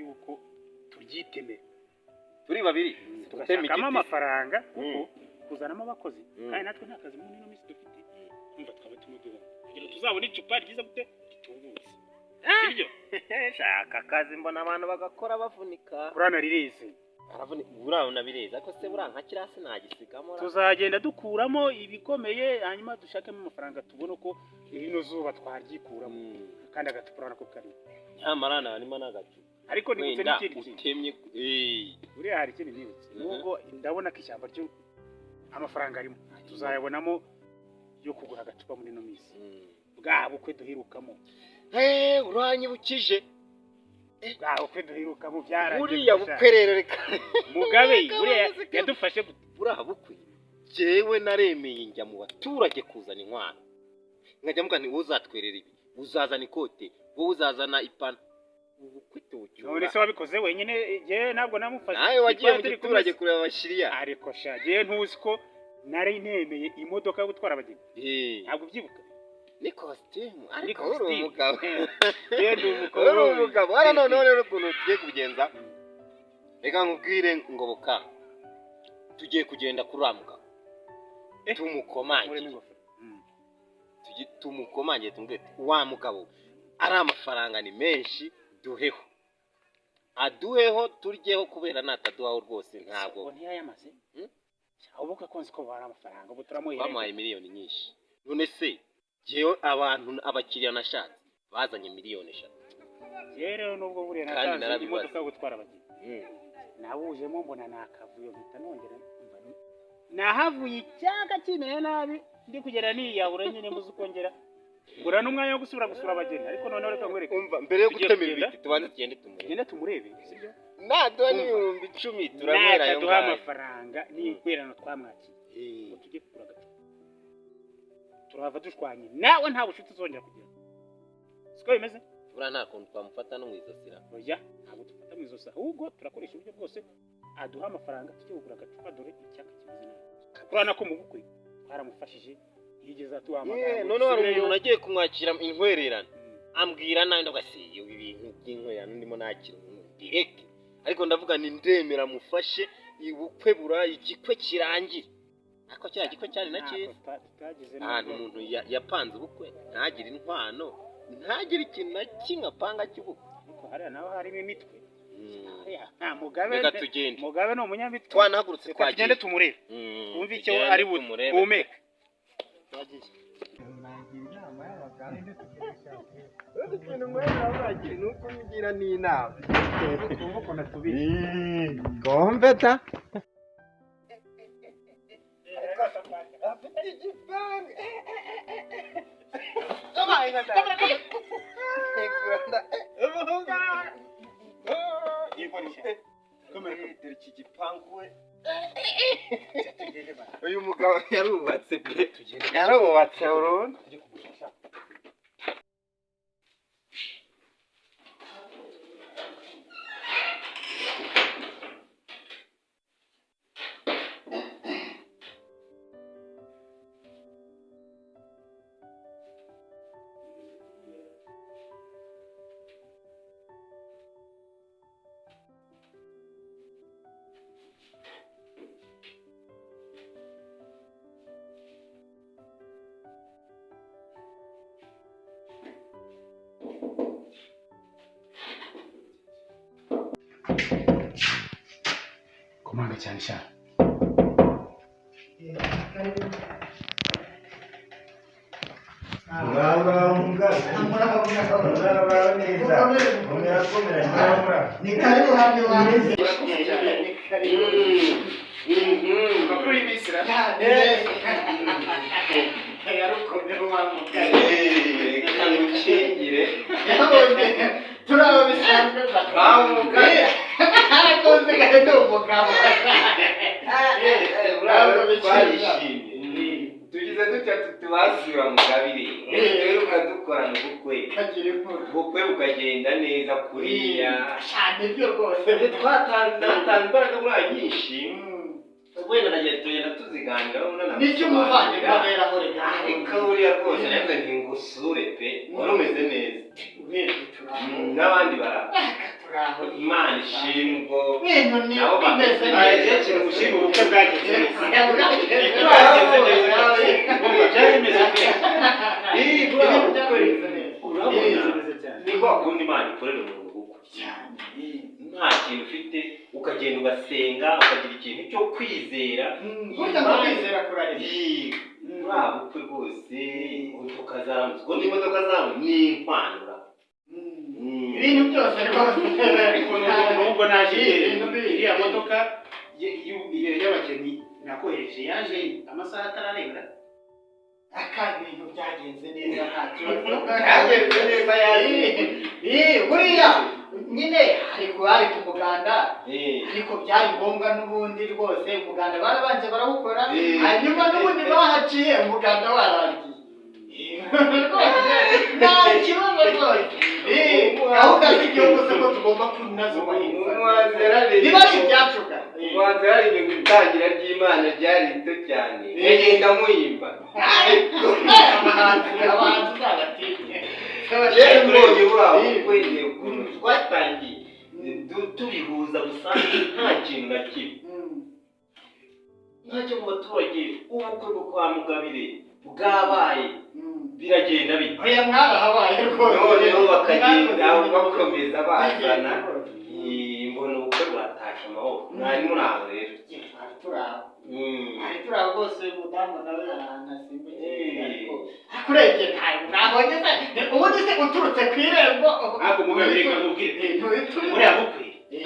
yuko turyitemera, Turi babiri gutema tugashakamo igiti. amafaranga, kuko kuzanamo abakozi, kandi natwe nta kazi muri ino minsi dufite, umva, twaba turimo duhomba kugira ngo tuzabone icupa ryiza gute ritubutse, sibyo? Shaka akazi, mbona abantu bagakora bavunika. Kurana rireze. Aravunika, buriya bireza, ariko se buriya nka kiriya sinagisigamo ra? Tuzagenda dukuramo ibikomeye, hanyuma dushakemo amafaranga, tubone uko rino zuba twaryikuramo. Kandi agacupa urabona ko karimo. Nyamara harimo n'agacupa. Ariko nibutse Wenda n'ikindi kintu. utemye. Buriya hari ikindi nibutse. Nubwo ndabona ko ishyamba ryo amafaranga arimo, tuzayabonamo yo kugura agacupa muri ino minsi, bwa bukwe duherukamo. Uranyibukije. Bwa bukwe duherukamo byarangiye Buriya gusa. bukwe rero, reka. Mugabe buriya yadufashe gute? Buriya bukwe, jyewe naremeye njya mu baturage kuzana inkwano, nkajya mvuga nti: "Wowe uzatwerera ibi, uzazana ikote, wowe uzazana ipantaro." Ubukwe tubucyura. None se wabikoze wenyine? Jyewe ntabwo namufashe. Nawe wagiye mu Twari turi kumwe giturage se. kureba abakiriya. Ariko sha, jyewe ntuzi ko nari nemeye imodoka yo gutwara abageni? Ntabwo ubyibuka? Ni kositimu. Ni Ariko uri kositimu. umugabo. Jyewe ndi umugabo. Uri umugabo hano. Noneho rero ukuntu tugiye kubigenza, reka nkubwire, Ngoboka, tugiye kugenda kuri uriya mugabo. Tumukomange. Nkuremo ingofero. Tumukomange, tumubwire ati: "Wa mugabo, ari amafaranga ni menshi, duheho, aduheho turyeho," kubera nataduhaho rwose ntabwo. Ubwo ntiyayamaze? Ubukwe ko nzi ko bari amafaranga, ubu turamuhera. Bamuhaye miliyoni nyinshi. None se jyewe abantu, abakiriya nashatse bazanye miliyoni 3. Jyewe rero nubwo buriya Kandi natanze narabibaze. imodoka yo gutwara abageni, nawujemo mbona ni akavuyo, mpita nongera mva nahavuye icyaka kimeye nabi, ndi kugera niyahura nyine, mbuze uko ngera, mbura n'umwanya wo gusubira gusura abageni. Ariko noneho reka nkwereke. Umva, mbere yo Tugiye gutema kugenda? ibiti, tubanze tugende tumurebe. Tugende tumurebe, sibyo? Naduha Umva. n'10,000 turamwera ayo Nataduha ngayo. amafaranga n'intwererano twamwakiye ngo tujye kugura agacupa, turahava dushwanye nawe, nta bucuti uzongera kugira, siko bimeze? Buriya nta kuntu twamufata no mu izosi ra? Oya, ntabwo dufata mu izosi, ahubwo turakoresha uburyo bwose aduha amafaranga tujye kugura agacupa. Dore icyaka kimeze nabi. Urabona ko mu bukwe twaramufashije, ntiyigeze atuhamagara ngo Noneho hari dusubireyo. umuntu agiye kumwakira intwererano, ambwira nawe, ndavuga: "Si ibi bintu by'intwererano ndimo nakira umuntu, mbireke." Ariko ndavuga nti: "Ndemera mufashe ubukwe bura igikwe kirangire." Ariko kiriya gikwe cyari na Ntabwo cyiza. Tutagize Ahantu nubwo- umuntu yapanze ubukwe ntagire inkwano, ntagire ikintu na kimwe apanga cy'ubukwe. Ariko hariya naho harimo imitwe. Hariya nta Mugabe. Reka tugende. Mugabe ni umunyamitwe. Twanahagurutse. Reka tugende Twagiye. tumurebe, twumve icyo Tugende ari tumurebe. buhumeke. Nagira inama y'abagabo. Ikintu nkwemera uragira ni uko ungira n'inama. Twumve ukuntu atubiye. Gombeta. Afite igipangu. Dore iki gipangu we, uyu mugabo yarubatse pe, yarubatse burundu. Tujye kugurisha. Komanga cyane sha. Muraho, muraho, mugabo. Muraho, muraho neza. Murakomera, muraho. Ni karibu hano iwanjye. Makuru y'iminsi ra? Reka ngukingire. Turaba bisanzwe. Bamugaye. Ariko nsigaye ndi umugabo. Twarishimye, tugize dutya tubasura mugabire, rero dukorana ubukwe. Kagira inkuru. Ubukwe bukagenda neza kuriya. Cyane byo rwose. Twatanze imbaraga buriya nyinshi, wenda nagiye tugenda tuziganiraho. Nicyo umuvandimwe aberaho reka. Ariko buriya rwose navuze nti ngusure pe, wari umeze neza. Urebye turaho. N'abandi bara Turaho. Muraho. Imana ishimwe ubwo. Ibintu ni Nabo bimeze Aye, neza. ikintu gushima ubukwe bwagenze neza. Bwagenze Bwagenze neza. Ubwo byari bimeze neza. Ih, buriya bukwe Urabona bimeze cyane. Ni kwa kundi Imana ikorera umuntu ubukwe nta kintu ufite, ukagenda ugasenga, ukagira ikintu cyo kwizera. Burya ngo kwizera kurarema. Ih, buriya bukwe rwose, imodoka zaramutse, ubwo n'imodoka zawe ni inkwano. Ibintu byose rwose. Ariko nubwo naje Ibintu iriya modoka y'abageni nakohereje yaje amasaha atararenga. Aka ibintu byagenze neza, nta kibazo. Byagenze neza yaje. Eh, buriya nyine hari ku bari ku muganda, ariko byari ngombwa n'ubundi rwose. Umuganda barabanje barawukora, hanyuma n'ubundi bahaciye umuganda warangiye. Rwose nta kibazo rwose. Eh, gahunda z'igihugu se ko tugomba kunazubahiriza, biba ari ibyacu ga. Umuhanzi yararimbye ngo itangira ry'Imana ryari rito cyane, yagenda muhimba. Abahanzi uzabatinye. Rero mbonye buriya bukwe ni ukuntu Twatangiye tubihuza gusa, nta kintu na kimwe ntacyo mu baturage. Ubukwe bwo kwa Mugabire bwabaye, biragenda bite? Oya, mwarahabaye rwose. Noneho bakagenda bakomeza bazana. Eh, mbona ubukwe buratashye amahoro. Mwari muri aho rero? Twari turi aho. Twari turi aho rwose. Umudamu nawe ahantu asimbukiye, ariko urebye ntayo nabonye se ubundi se uturutse ku irembo. Ntabwo Mugabire, reka nkubwire. Ntuhita Buriya bukwe Eh,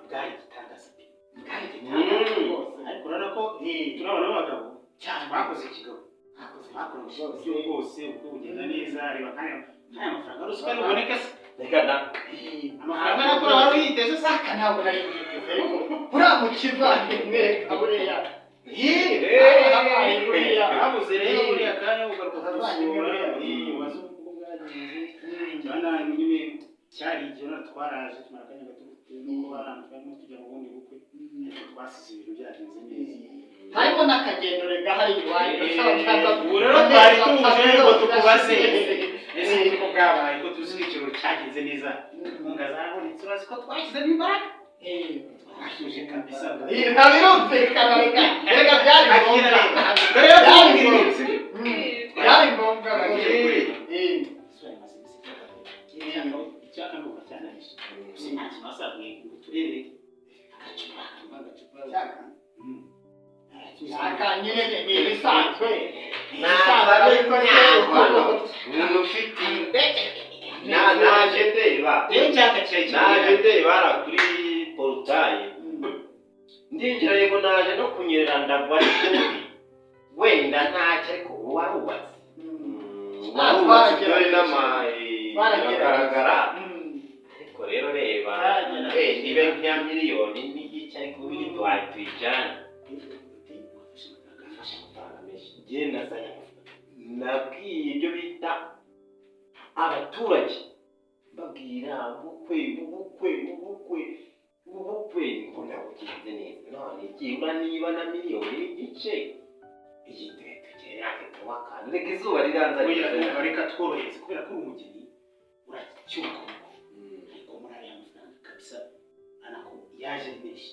bwari igitangaza pe. Bwari igitangaza rwose. Ariko urabona ko turi abana b'abagabo Cyane. bakoze ikigabo, Bakoze bakoresha rwose. uburyo bwose ubukwe bugenda neza. Reba nk'aya mafaranga ruswa ruboneka se? Reka da. Amafaranga nakora wari uyiteze se? Saka ntabwo nari mbyiteze, ariko buriya mu kivandimwe buriya habaye buriya. Habuze rero buriya kanya ugaruka Abavandimwe kudusura, buriya. ubaze uko bwagenze. Cyane nyine cyari igihe none twaraje tumara akanya gato bitewe n'uko bari twarimo tujya mu bundi bukwe, ariko twasize ibintu byagenze neza. Harimo n'akagendo rega hari iwanyu. Ubu rero twari tuje ngo tukubaze ese uko bwabaye, ko tuzi ko ikirori cyagenze neza, inkunga zarabonetse, urazi ko twashyizemo imbaraga, twashyuje kabisa. Birumvikana, reka reka byari Akira ngombwa. rero dore rero tumubwira ibintu, sibyo? Byari ngombwa. Tugiye kureba. Eh. Isura imaze iminsi icyaka ndumva cyanahishe gusa, nta kintu wasaguye ngo turebere agacupa Agacupa cyaka. Cyaka nyine ni ibisanzwe. Nasabe umuntu ufite naje ndeba. Rero icyaka kirekire. Naje ndeba hariya kuri portail, ndinjira, yego naje no kunyerera ndagwa, ariko wenda ntacyo, ariko warubatse, warubatse, dore biragaragara. Ariko rero reba, wenda ibe nka 1.5 miliyoni, ariko ubundi tuyijyana. Nafashe amafaranga menshi, njye nazanye amafaranga, nabwiye ibyo bita abaturage, mbabwira ubukwe, ubukwe, ubukwe, ubukwe, mbona bugenze neza. None byibura niba na 1.5 miliyoni iyi twe tugere natwe tunywa akantu, reka izuba riranza. Oya, umva, reka tworohereze kubera ko uri umugeni uracyuka, ariko muri ariya mafaranga kabisa urabona ko yaje ari menshi,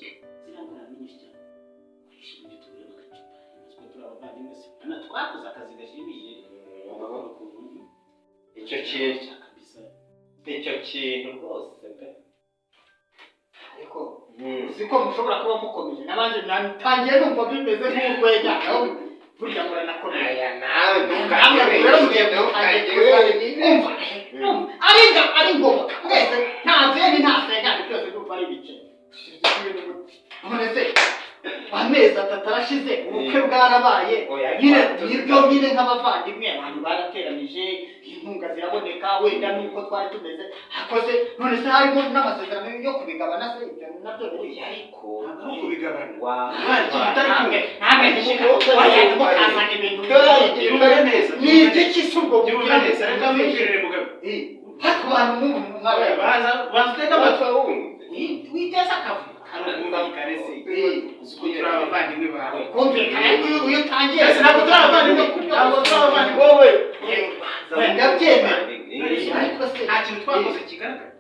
ziriya ngorane ni nyinshi cyane. Koresha uburyo tuguremo agacupa, ko turi abavandimwe se, urabona twakoze akazi gashimishije. Urabona ukuntu Icyo kintu kabisa. Icyo kintu rwose pe. Ariko uzi ko mushobora kuba mukomeje n'abandi, natangiye numva bimeze nk'urwenya, aho burya muranakomeye. Aya nawe. Namwe rero mugiye Ntukajye wenyine. Umva, ari nga ari ngoboka mwese, nta veni nta senkani, byose ndumva ari ibice. None se amezi 3 arashize, ubukwe bwarabaye. Oya, nyine ariko nibyo nyine nk'abavandimwe abantu barateranije, inkunga ziraboneka, wenda nuko twari tumeze hakoze. None se harimo n'amasezerano yo kubigabana se? Ibyo nabyo biri Ariko Ntabwo ari ukubigabana. wa namwe namwe oya, ntimukazane ibintu. Byumve neza. Ni igiki se ubwo? Byumve neza, reka mwibwirire Mugabe. Ariko abantu nk'ubu mwabaye Baza baza utege amatwi. Wumve. Witeze akavuyo hari ubwumvikane se, uzi ko turi abavandimwe bawe. Kumvikana, ariko iyo utangiye Ese ntabwo turi abavandimwe? Ntabwo turi abavandimwe? Wowe. Ndabyemera, ariko se Nta kintu twakoze kigaragara.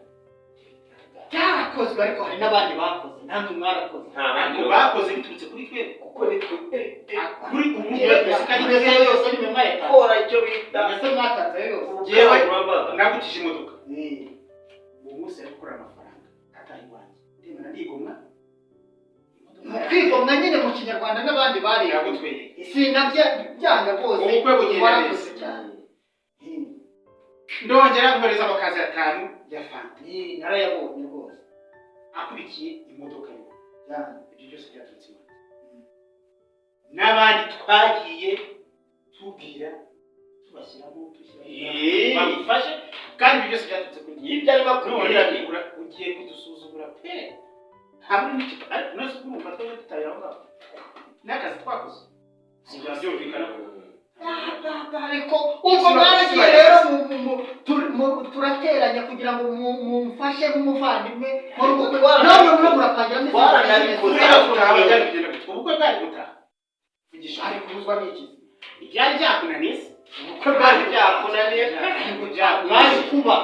Yarakozwe, ariko hari n'abandi bakoze, namwe mwarakoze. Nta bandi. Ariko bakoze biturutse kuri twe. Kuko nitwe Kuri ubu Mbese twese. yose ni mwe mwayatanze? Gukora icyo bita Mbese mwatanze ayo yose? Yewe. ubukangurambaga. Nagutije imodoka uwo munsi, ari gukora amafaranga atari iwanjye, ndemera ndigomwa. Mu kwigomwa nyine, mu Kinyarwanda, n'abandi bari Yagutweye. Sinabya byanga rwose. Ubukwe bugenda Warakoze neza. cyane. Ndongera nkohereza amakazi atanu ya Fanta. Narayabonye rwose. Akurikiye imodoka yo. Cyane. Ibyo byose byaturutse iwanjye n'abandi twagiye tubwira, tubashyiramo, tushyiramo, bagufashe, kandi ibyo byose byaturutse kuri Ibyo arimo none akubwira ni ugiye kudusuzugura pe, hamwe n'ikipa. Ariko none urumva twebwe tutari aho ngaho n'akazi twakoze byumvikana ko Ariko ubwo mwaragiye rero turateranya kugira ngo mumfashe nk'umuvandimwe muri ubwo bukwe, none murimo murapangira. Twaranabikoze. Kubera gutaha byari kugenda gute? Ubukwe bwari gutaha, vugisha. Ari kubuzwa n'iki? Byari byakunaniye se? Ubukwe bwari Byakunaniye pe. Bwari kuba,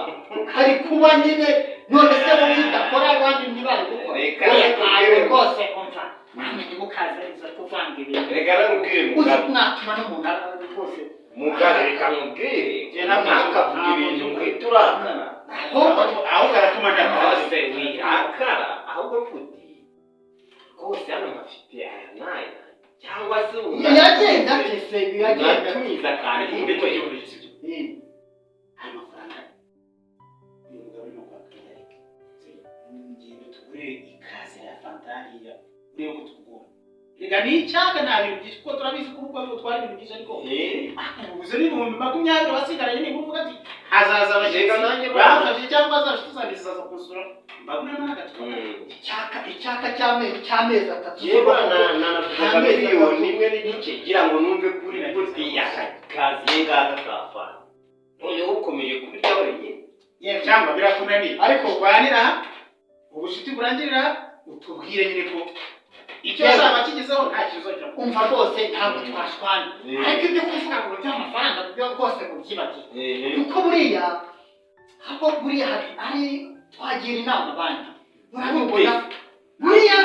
hari kuba nyine. None se wowe udakora, abandi ntibari gukora? Reka Oya, nakubwire. ntawe rwose. Umva, namwe ntimukazariza kuvanga ibintu. Reka nakubwire, Uzi Mugabe. mwatuma n'umuntu rwose. Mugabe, reka nkubwire. Njye ntabwo Ntakavuga ibintu ngo urakara. Ahubwo Ahubwo aratuma ndakara. Rwose wirakara, ahubwo mvuti rwose hano mpafite aya n'aya, cyangwa se ubu Yagenda ate se? Yagenda ate? Natumiza akantu. Mbe tubyoroheje, sibyo? Aya mafaranga uyu mugabo arimo kwaka yareke, ngendo tugure ikaze ya Fanta hariya, urebe ko tukugora. Reka ni icyaka, nta bintu byinshi, kuko turabizi ko ubukwe butwara ibintu byinshi, ariko ubuze n'20,000 wasigaranye, nibura uvuga ati hazaza abashyitsi Reka nanjye bamfashe, cyangwa hazaza inshuti zanjye zizaza kunsura, mbaguremo n'agacupa. Icyaka cy'amezi 3. Yewe, nanavugaga 1.5 miliyoni ngira ngo numve kuri buti akazi ngaka ka Fanta, noneho ukomeje kubirya wenyine. Yewe. Cyangwa birakunaniye? Ariko urwanira aha, ubucuti burangirira aha, utubwire nyine ko icyo Yewe. azaba akigezeho nta kintu uzongera kuvuga. Umva rwose, ntabwo twashwana, ariko ibyo kuvuga ngo by'amafaranga byo rwose mubyibagire, kuko buriya ahubwo buriya hari twagira inama abandi. Murabibona, buriya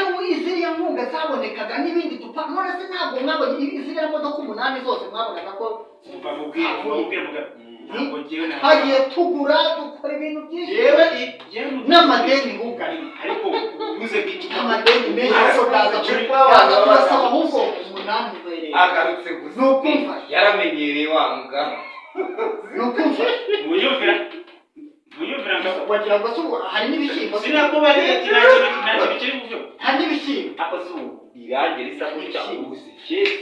ziriya nkunga zabonekaga n'ibindi dupfa. None se ntabwo mwabonye ziriya modoka umunani zose mwabonaga ko Umva mubwire mugabo, ntabwo njyewe na twagiye tugura, dukora ibintu byinshi yewe yewe n'amadeni ahubwo arimo. Ariko ubuze bw'iki? N'amadeni menshi, ariko ndaza Icupa ndaza abantu kubasaba ahubwo umunani ubereye. Agarutse gusa. Ni ukumfasha. Yaramenyereye wa mugabo. Ni ukumfasha. Muyumvira, muyumvira ngabo. Wagira ngo se ubu hari n'ibishyimbo? Sinakubariye ati nta kintu kiri buveho. Hari n'ibishyimbo. Ako si ubu irangi risa gutya, ubuze kesi.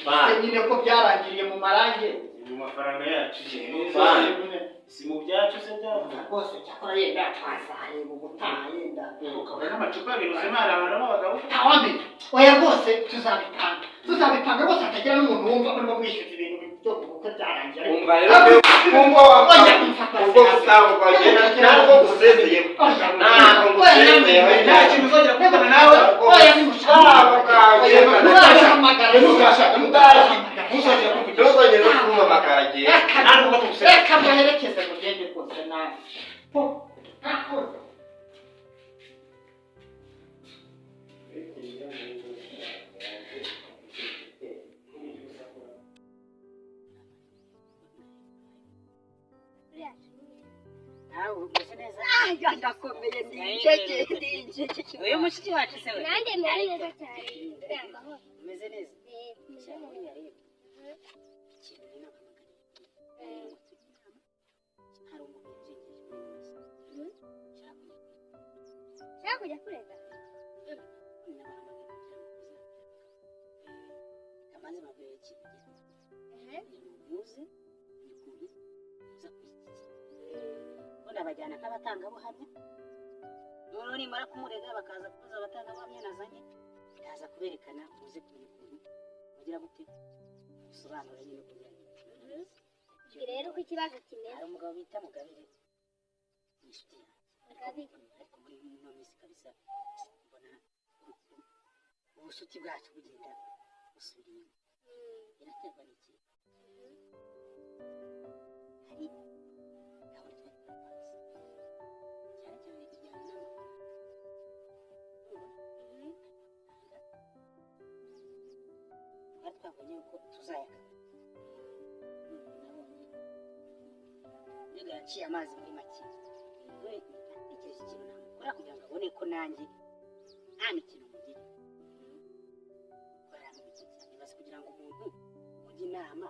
Se nyine ko byarangiriye mu marange? Mu mafaranga yacu. Fine. Si mu byacu se byavuye? Rwose cyakora yenda twazareba ubutaha yenda. Ukabona n'amacupa abiri uzima, hari abantu b'abagabo. Ntawamenya. Oya rwose, tuzabipanga rwose, hatagira n'umuntu wumva urimo mwishyuza ibintu byo mu bukwe byarangiye, ariko Umva rero, wumva wa Oya, mfata. Ubwo busambo bwagenda, ntabwo gusezeye, ntabwo ngusezeye. Nta kintu uzongera kuvugana nawe. Oya, nimushaka Ntabwo bwagenda. murahamagara. Ntuzashaka, ntuzongera kuvugisha. Ntuzongere no kumpamagara agiye. Ntabwo tugusezeye. Reka mbaherekeze mugende rwose nawe. Po, ntakoze. Nawe umeze neza? Aya, ndakomeye, ndinjege ndinjege. Uyu mushiki wacu se we? Nanjye meze neza cyane, ni amahoro. Umeze neza? Meze Sha, neza. buriya rero ikintu nari naguhamagariye ngo tujye inama, hari umuntu yajengeje muri ino minsi nshaka kujya kureba. Ushaka kujya kurega? None nabahamagaye kugira ngo muze kamanze babwire ikintu kugira ngo muze ukuntu muza kwishyikira, ko ndabajyana nk'abatangabuhamya. Noneho nimara kumurega, bakaza kubaza abatangabuhamya nazanye, ndaza kuberekana, muze kumenya ukuntu mugira gute, musobanura nyine uko byagenze. Ubwo rero uko ikibazo kimeze. Hari umugabo bita Mugabire, ni inshuti yanjye, Mugabire. ariko muri ino minsi kabisa mbona ubucuti bwacu bugenda busubira inyuma. Biraterwa n'iki? Hari gahunda twari twapanze, cyane cyane ijyanye n'amafaranga. Twabonye yuko tuzayagabana. Nabonye mbega yaciye amazi muri make. None natekereje ikintu namukora kugira ngo abone ko nanjye nta mikino mugira. Baramubikiza ibaze kugira ngo umuntu ujye inama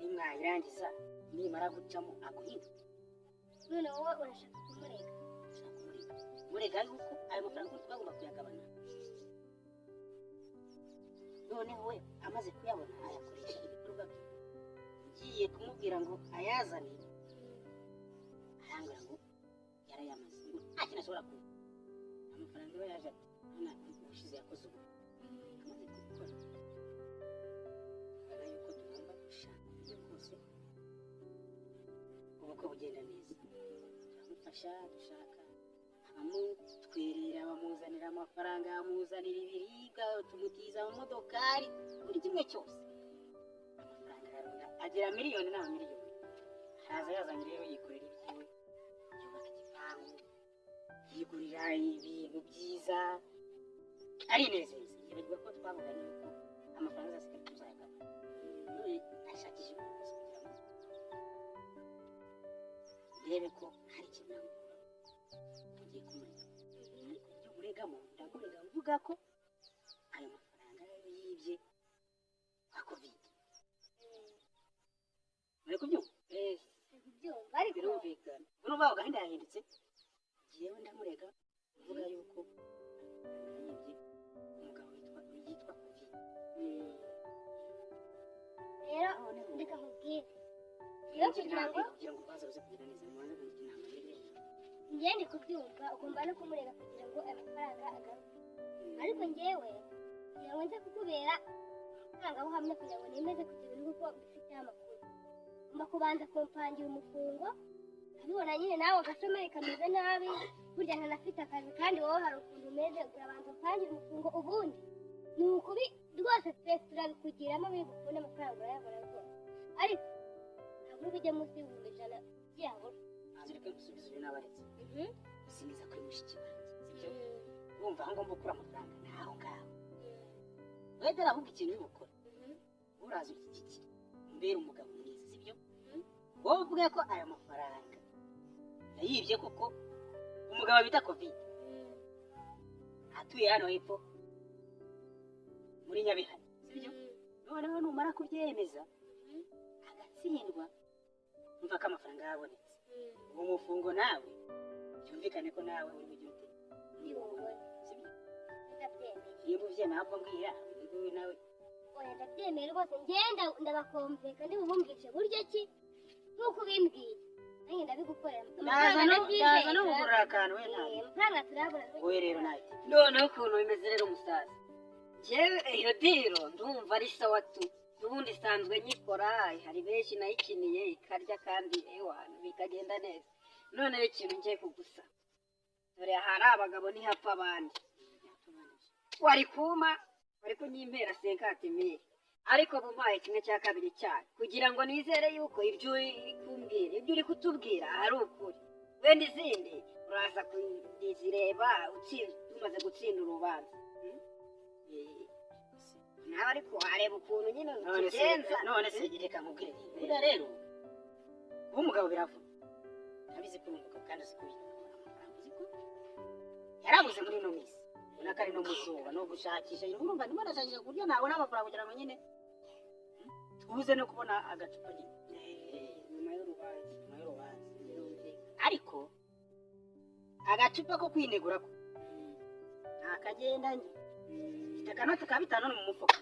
nimwayirangiza nimara gucamo aguhinduke. None wowe urashaka kumurega? Ushaka kumurega, murega yuko ayo mafaranga ubundi twagomba kuyagabana, noneho we amaze kuyabona ayakoresha ibikorwa bye. Ngiye kumubwira ngo ayazane, arambwira ngo yarayamaze, ngo nta kintu ashobora kuba amafaranga iba yaje. Ati none ubushize yakoze ubu amaze kubikora, ubona yuko tugomba gushaka uburyo bwose ubukwe bugenda neza. Turamufasha, dushaka abamutwerera, bamuzanira amafaranga, bamuzanira ibiribwa, tumutiza amamodokari, buri kimwe cyose. Amafaranga ararunda agera miliyoni n'amamiliyoni. Araza yazanye rero, yikorera ibyiwe, yubaka igipangu, yigurira ibintu byiza, arinezeza, yibagirwa ko twavuganye yuko amafaranga azasigara tuzayagabana. None ashakisha uburyo bwose kugira ngo ndebe ko hari ikintu namukuraho. Ngiye kumurega, ariko uburyo muregamo, ndamurega mvuga ko ayo mafaranga rero yibye kwa Covid. Muri kubyumva? Kubyumva, ariko Birumvikana. Urumva aho gahunda yahindutse. Njyewe ndamurega mvuga yuko yibye umugabo witwa Covid. Rero Noneho reka nkubwire rero, kugira ngo kugira ngo urubanza ruze kugenda neza, mubanze kungira inama rero. Njye ndi kubyumva, ugomba no kumurega kugira ngo ayo mafaranga agaruke, ariko njyewe kugira ngo nze kukubera umutangabuhamya, kugira ngo nemeze kugira ibintu kuko mbifiteho amakuru, ugomba kubanza kumpangira umufungo. Nkabibona nyine nawe agashomeri kameze nabi, burya ntanafite akazi, kandi wowe hari ukuntu umeze. Urabanza umpangire umufungo, ubundi ni ukubi rwose twese turabikugiramo biri bukunde, amafaranga urayabona rwose, ariko ntabwo uri bujye munsi y'100,000 byabura. Banza ureke gusubiza ibyo nabaretse. Gusingiza kuri mushiki wanjye, sibyo? Urumva aho ngomba gukura amafaranga ni aho ngaho. Wegera ahubwo ikintu uri bukore, uraza unshyigikire, umbere umugabo mwiza, sibyo? Wowe uvuge ko aya mafaranga yayibye koko umugabo bita Covid, atuye hano hepfo muri Nyabihani, sibyo? Noneho numara kubyemeza agatsindwa, umva ko amafaranga yabonetse, uwo mufungo nawe byumvikane ko nawe uri bugire ute? Ndiwubone. Sibyo? Ndabyemeye. Niba ubyemeye, ahubwo mbwira uyu nguyu nawe. Oya, ndabyemeye rwose. Ngenda ndabakomveka, ndi bubumvishe buryo ki nk'uko ubimbwiye, nanjye ndabigukorera. Ndaza no ndaza no kugurira akantu we ntabwo. Amafaranga turabona. Wowe rero nawe. Noneho ukuntu bimeze rero umusaza, njyewe iyo deal ndumva ari sawa tu. N'ubundi isanzwe nyikora, hari benshi nayikiniye ikarya kandi ewana bikagenda neza. Noneho ikintu ngiye kugusa, dore ahari abagabo ntihapfa abandi. Wari kuma wari kunyimpera 50 mille, ariko bumpaye kimwe cya kabiri cyayo kugira ngo nizere yuko ibyo uri kumbwira, ibyo uri kutubwira ari ukuri. Wenda izindi uraza kuzireba tumaze gutsinda urubanza. Nawe ariko wareba ukuntu nyine None se utugenza. None se reka nkubwire, buriya rero kuba umugabo biravuna. Urabizi ko uri umugabo kandi uzi kubika amafaranga, uzi ko yarabuze muri ino minsi, ubona ko ari no mu zuba no gushakisha. Urumva ndimo ndashakisha ku buryo nabona amafaranga kugira ngo nyine tubuze no kubona agacupa nyine. Nyuma y'urubanza. Nyuma y'urubanza, ariko agacupa ko kwinegura ko ntakagenda. Njye mfite akanoti ka 5 mu mufuka,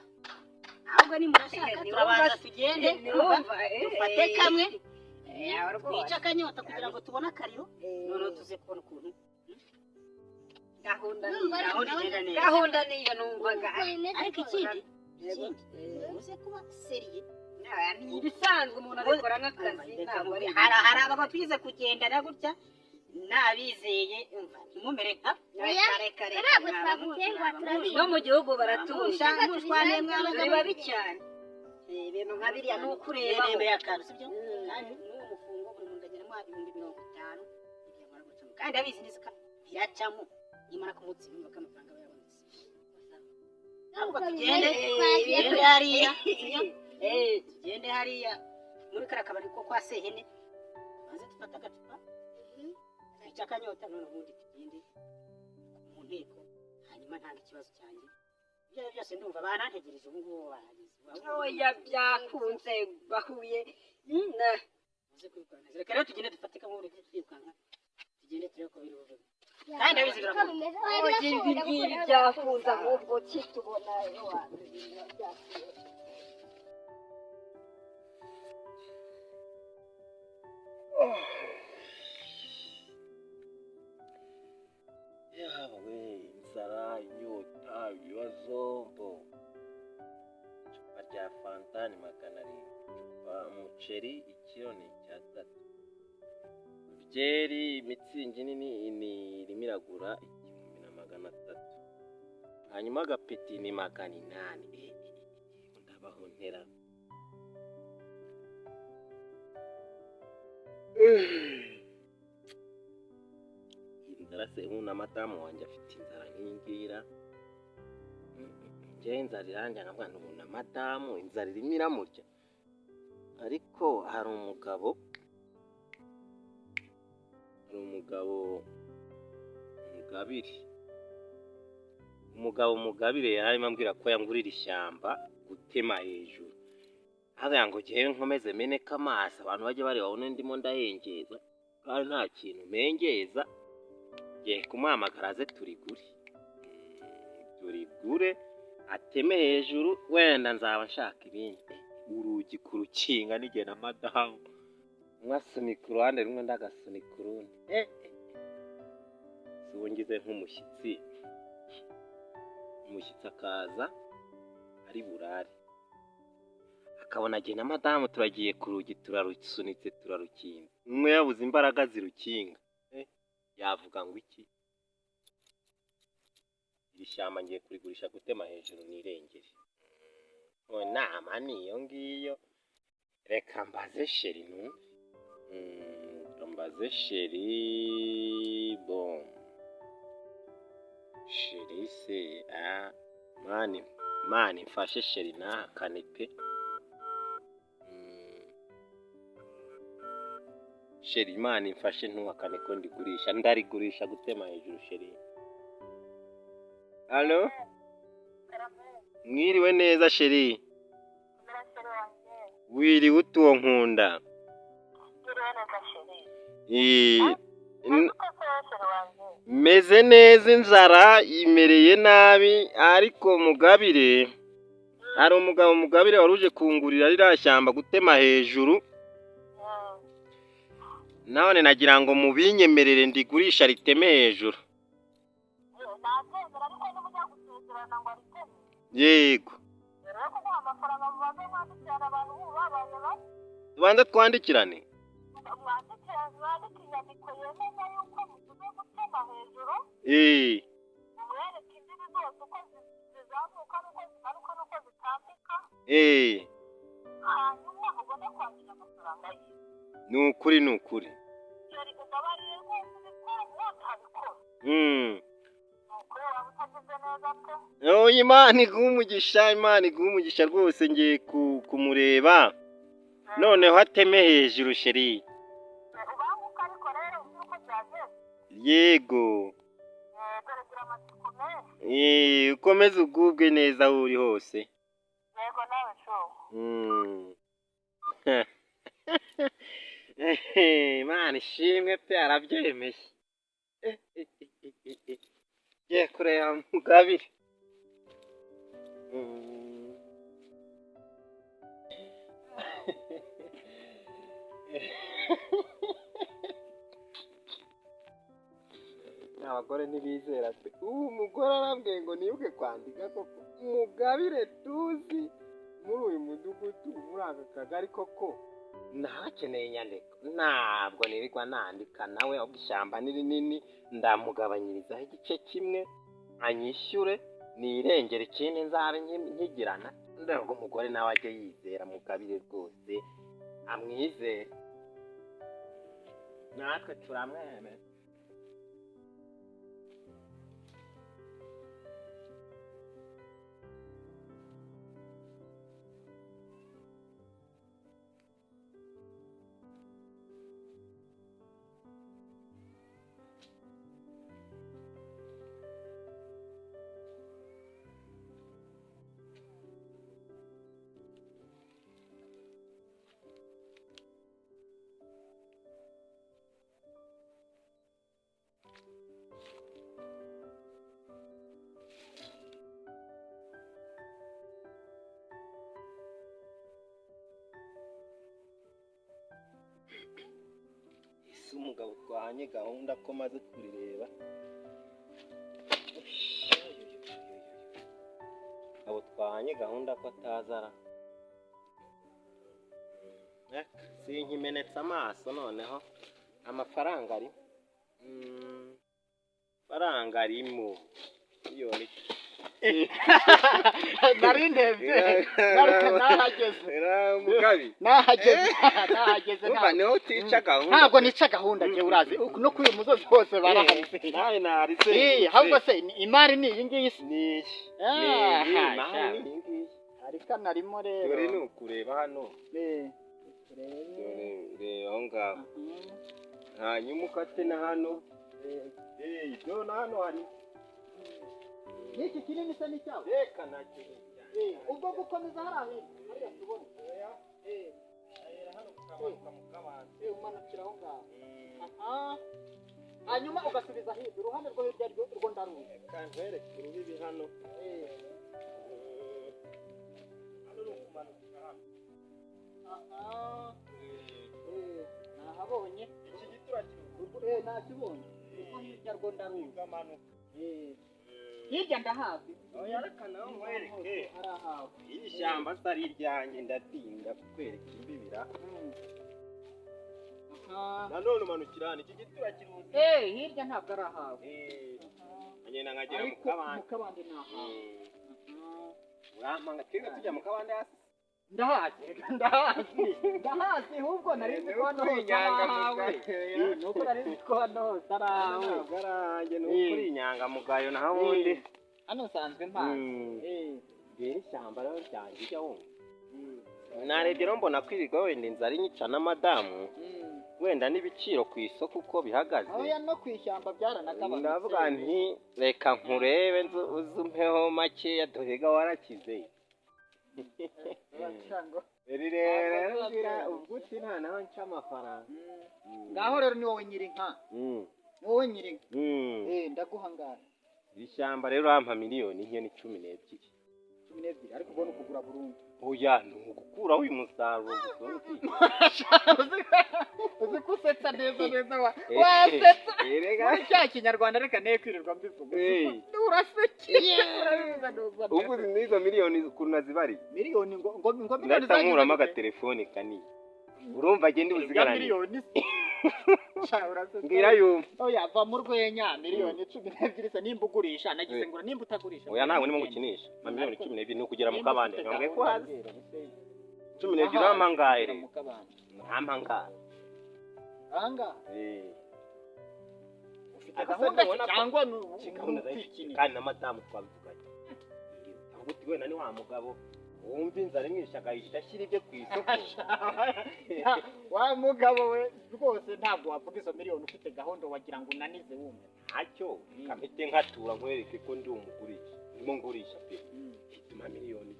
ahubwo nimurashaka turabanza tugende, urumva, dufate kamwe twice akanyota kugira ngo tubone akariro, noneho tuze kubona ukuntu Gahunda Numva niyo. gahunda igenda neza. Gahunda niyo numvaga. Uko bimeze Ariko kose. ikindi uze kuba sérieux. Ni ibisanzwe, umuntu abikora nk'akazi, ntabwo ari Hari abagabo twize kugendana gutya nabizeye, umva, ntimumere nka Oya, Reka reka. ntabwo twagutenguha, turabizi. No mu gihugu baratuje. Mushwane mwana. Ni babi cyane. Ibintu nka biriya ni ukurebaho. Nemeye akantu, sibyo? Mm. Kandi n'uwo mufungo buri muntu agera 50,000 byamara gucamo, kandi abizi neza ko biracamo, nimara kumutsinda ko amafaranga aba yabonetse. Ahubwo Uko tugende, bimeze, twagiye tugende hariya, sibyo? Tugende hariya muri kariya kabari ko kwa Sehene, maze dufate agacupa twice akanyota, none ubundi tugende mu nteko, hanyuma ntanga ikibazo cyanjye. Ibyo ari byo byose ndumva banantegereje, ubu ngubu bahageze. Oya, byakunze bahuye na Uze kubikora neza. Reka rero tugende dufate kamwe, ureke twirukanka, tugende turebe ko biri buvemo. Kandi ndabizi Uko birakunda. bimeze, Oya, birakunda, ibi ngibi gukunda. Byakunze, ahubwo kitubona ewana ibintu byakunze. Yawe, inzara, inyota, ibibazo. Mbo icupa rya fanta ni 700, icupa umuceri ikiro ni icyatatu, byeri mitsingi nini ni irimo iragura 1300, hanyuma agapeti ni 800. Ndabaho ntera inzara se? Ubu na madamu wanjye afite inzara nk'iyi ngiyi. Njyewe inzara iranjye nkavuga nti ubu na madamu inzara irimo iramurya. Ariko hari umugabo Mugabire, umugabo Mugabire yari arimo ambwira ko yangurira ishyamba gutema hejuru, hariya ngo njyewe nkomeze meneke amaso, abantu bajye bareba babone ndimo ndahengeza kandi nta kintu mpengeza. Ngiye kumuhamagara aze turigure, turigure ateme hejuru, wenda nzaba nshaka ibindi. Urugi kurukinga n'igihe na madamu, umwe asunika uruhande rumwe, undi agasunika urundi. Si ubu ngize nk'umushyitsi, umushyitsi akaza ari burare, akabona jye na madamu turagiye ku rugi, turarusunitse, turarukinga, umwe yabuze imbaraga zirukinga, yavuga ngo iki? Iri shyamba ngiye kurigurisha gutema hejuru nirengere. Inama ni iyo ngiyo. Reka mbaze chéri numve. Reka mbaze chéri. Bon, chéri se, ah, mani mani mfashe chéri ntahakane pe. Chéri, Imana imfashe ntuhakane ko ndigurisha, ndarigurisha gutema hejuru. Chéri, allo, mwiriwe neza chéri? Wiriwe utuwo nkunda? Meze neza, inzara imereye nabi, ariko Mugabire, hari umugabo Mugabire wari uje kungurira ririya shyamba gutema hejuru, none nagira ngo mubinyemerere ndigurisha riteme hejuru. Nabyemera, ariko nimujya gusezerana ngo ariteme, Yego. mbere yo kuguha amafaranga mubanze mwandikirane, abantu ubu babaye bake. Tubanze twandikirane. Mwandike inyandiko yemeza yuko mugiye gutema hejuru, mumwereke imbibi zose uko zizamuka n'uko zimanuka n'uko zitambika, hanyuma ubone kwakira amafaranga ye. Ni ukuri, ni ukuri. Chéri, umbabarire rwose, ubikore nutabikora, ni ukuri waba utagize neza pe. Oh, Imana iguhe umugisha, Imana iguhe umugisha rwose. Ngiye kumureba noneho ateme hejuru, chéri. Ubanguka ariko rero uzi uko byagenze. Yego. Dore gira amatsiko menshi. Ukomeze ugubwe neza aho uri hose. Yego, nawe shu. Imana ishimwe pe, arabyemeye. Ngiye kureba Mugabire. Abagore ntibizera pe. Ubu mugore arambwiye ngo nibuke kwandika koko Mugabire tuzi muri uyu mudugudu, muri aka kagari koko ntakeneye inyandiko. Ntabwo nirirwa nandika nawe, ahubwo ishyamba ni rinini, ndamugabanyirizaho igice kimwe anyishyure nirengere, ikindi nzabe nkigirana. Ntabwo umugore nawe ajye yizera Mugabire rwose, amwizere, natwe turamwemera. Si umugabo twahanye gahunda ko maze kurireba. Abo twahanye gahunda ko atazara. Sinkimenetse amaso noneho amafaranga ari. Faranga arimo. Miliyoni. Nari ndebye nahageze. Mugabi. Nahageze. Umva, niho utica gahunda. Ntabwo nica gahunda njye, urazi no kuri uyu musozi hose barahazi. Nawe narise. Eh, ahubwo se imari ni iyi ngiyi se? Ni iyi. Ah, Ni iyi ha, mari sha. ni iyi ngiyi. Ariko narimo rero. Dore ni ukureba hano. Eh, Dore reba aho ngaho. Hanyuma ukate na hano. Eh, dore na hano hari. N'iki kinini se ni cyawe? Reka nacyo. Eh, ubwo gukomeza hariya hino hariya tubona. Eh, Ahera hano ukamanuka mu kabande. eh, umanukira aho ngaho. Aha, hanyuma ugasubiza hirya uruhande rwo hirya rwo ndaruzi. Reka nkwereke urubibi hano. Eh, Hano ni ukumanuka hano. Aha, eh, nahabonye. Iki giti urakibuka? Eh, nakibonye, ubwo hirya rwo ndaruzi. Ukamanuka. Eh, hirya ndahazi. Oya, reka nawe nkwereke. Hari ahawe. Iri shyamba se ari iryanjye, ndatinda kukwereka imbibira. Aha. Nanone umanukira hano, iki giti urakiruzi? Eh, hirya ntabwo ari ahawe. Eh, nkagenda nkagera mu Ariko kabande. mu kabande ni ahawe. Urampanga twiga tujya mu kabande hasi. Ndahazi, ndahazi, ndahazi. Ahubwo nari nzi ko hano hose ari ahawe. Eh, nuko nari nzi ko hano hose ari ahawe. Ntabwo ari ahanjye, ni ukuri inyangamugayo naho ubundi. Hano nsanzwe mpazi. Eh. Rero ishyamba rero ryanjye ujya wumva. Narebye rero mbona kwirirwa wenda inzara inyica na madamu, wenda n'ibiciro ku isoko uko bihagaze. Oya, no ku ishyamba byaranagabanutse. Ndavuga nti reka nkurebe uze umpeho makeya, dore ga warakize. Uraca. Rero ngira ubwo uti nta naho nca amafaranga. Ngaho rero ni wowe nyiri inka. Ni wowe nyiri inka. Eh, ndaguha ngahe? Iri shyamba rero urampa miliyoni nke, ni 12. 12, ariko ubwo ni ukugura burundu? Oya, ni ugukuraho uyu musaruro gusa Uzi ko usetsa neza neza, wa wasetsa Erega. Muri cya kinyarwanda, reka neye kwirirwa mbivuga. Eh. Urasekeye, urabivuga neza. Ubwo uzi n'izo miliyoni ukuntu nazibariye? Miliyoni ngo miliyoni Ndahita zagize nkuramo gute? agatelefone kanini, urumva agenda Ya ubuzigaranye. miliyoni se? Sha, urasetsa. Mbwira yumva. Oya, va mu rwenya. Miliyoni 12 se nimba ugurisha nagize ngura, nimba utagurisha? Oya, ntabwo ndimo gukinisha. Ma miliyoni 12 ni ukugera mu Nimba kabande. ufite Ntabwo ko gahunda, hazi mbwira, ubuse. 12 urampa angahe Ugera rero? mu kabande. Urampa angahe? Ahangaha? Eh. Ufite Ariko se gahunda ntubona ko- cyangwa ni Iki gahunda ndayifite ukwikinira? kandi na madamu twabivuganye. Avuga uti wenda ni wa mugabo wumva inzara imwishe agahita ashyira ibyo ku isoko. Wa mugabo we, rwose ntabwo wavuga izo miliyoni ufite gahunda, wagira ngo unanize wumve. Ntacyo, reka mpite nkatura nkwereke ko ndi umugurisha, ndimo ngurisha pe. Hituma miliyoni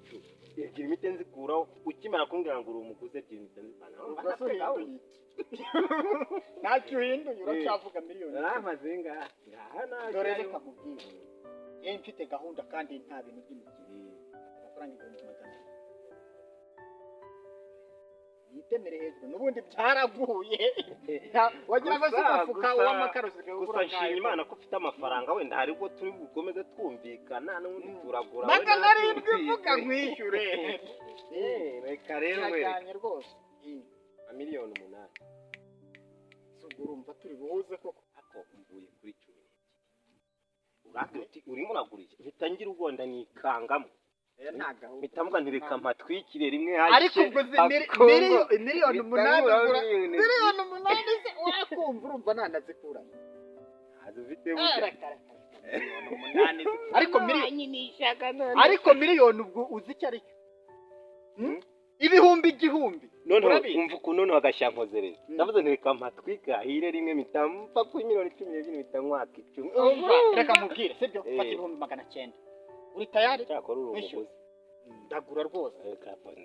10, 2 mpite nzikuraho ukimara kumbwira ngo uri umuguzi, 2 mpite nzivanaho. Ubwo se uhinduye iki? Ntacyo uhinduye, uracyavuga miliyoni 10. Uramaze ngaha ngaha ntacyo. Dore reka nkubwire, yewe mfite gahunda kandi nta bintu by'imikino. Amafaranga 200,000 yitemere hejuru, n'ubundi byaraguye. Wagira ngo si umufuka w'amakara usigaye Gusa ugura nshima angahe? Imana ko ufite amafaranga, wenda hari ubwo turi bukomeze twumvikana n'ubundi turagura. 700 ivuga nkwishyure. Eh, reka rero wereke. Kirajyanye rwose. Miliyoni 8. Si ubwo urumva turi buhuze koko? Ako mvuye kuri 12, urambwira uti urimo uragurisha, mpita ngira ubwo nikangamo. Oya, nta gahunda. Mpita mvuga nti reka mpatwikire rimwe. Ariko ubwo uzi miliyoni 8 ugura miliyoni 8 se wakumva urumva nanazikura? Ufite burya. Reka, reka, reka, miliyoni 8 ariko miliyoni, ariko miliyoni ubwo uzi icyo ari cyo? Hmm? 1000. Noneho Urabizi? umva ukuntu noneho agashyankozereza. Ndavuze nti reka mpatwike hahire rimwe, mpita mva kuri miliyoni 12, mpita nkwaka 10. Umva, reka mubwire, sibyo? Eh. Fata 900,000, uri tayari? Cyakora uri Wishyura. umuguzi. Ndagura rwose.